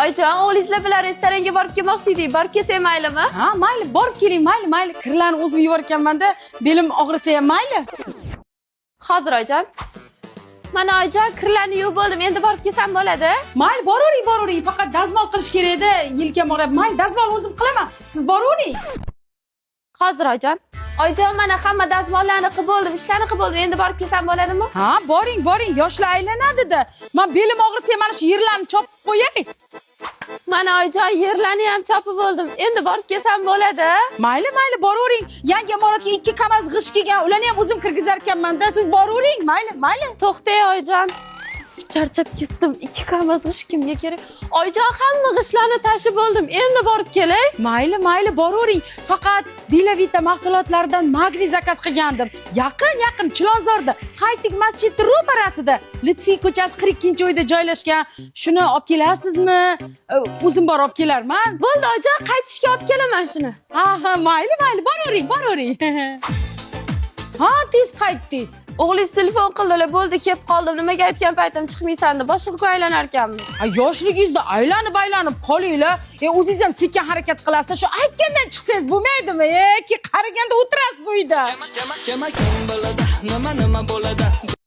Oyijon, o'g'lingizlar bilan restoranga borib kelmoqchi edik. Borib kelsak maylimi? Ha, mayli, borib keling, mayli, mayli. Kirlarni o'zim yuvarkanman-da, belim og'risa ham mayli. Hozir, oyijon. Mana, oyijon, kirlarni yuvib bo'ldim. Endi borib kelsam bo'ladi? Mayli, boravering, boravering. Faqat dazmol qilish kerak edi, yelkam og'riyapti. Mayli, dazmol o'zim qilaman. Siz boravering. Hozir, oyijon. Oyijon, mana hamma dazmollarni qilib bo'ldim, ishlarni qilib bo'ldim. Endi borib kelsam bo'ladimi? Ha, boring, boring, yoshlar aylanadi-da. Man belim og'risa ham mana shu yerlarni chopib qo'yay. Mana, oyijon, yerlarni ham chopib bo'ldim. Endi borib kelsam bo'ladi? Mayli, mayli, boravering. Yangi imoratga 2 KAMAZ g'isht kelgan, ularni ham o'zim kirgizar ekanman-da. Siz boravering, mayli, mayli. To'xtang, oyijon. Charchab ketdim. 2 KAMAZ g'isht kimga kerak? Oyijon, hamma g'ishtlarni tashib bo'ldim. Endi borib kelay. Mayli, mayli, boravering. Faqat Dilavita mahsulotlaridan magniy заказ qilgandim. Yaqin, yaqin Chilonzorda, Haytik masjidi ro'parasida, Lutfiy ko'chasi 42-uyda joylashgan. Shuni olib kelasizmi? O'zim borib olib kelarman. Bo'ldi, oyijon, qaytishga olib kelaman shuni. Ha, mayli, mayli, boravering, boravering. Ha, tez qaytdingiz. O'g'lingiz telefon qildilar, bo'ldi, kelib qoldim. Nimaga aytgan paytim chiqmaysan deb boshqa aylanar ekanmiz. Ha, yoshligingizda aylanib aylanib qolinglar. O'zingiz ham sekin harakat qilasiz. Shu aytgandan chiqsangiz bo'lmaydimi? Ki qariganda o'tirasiz uyda. Kim kim bo'ladi, nima nima bo'ladi?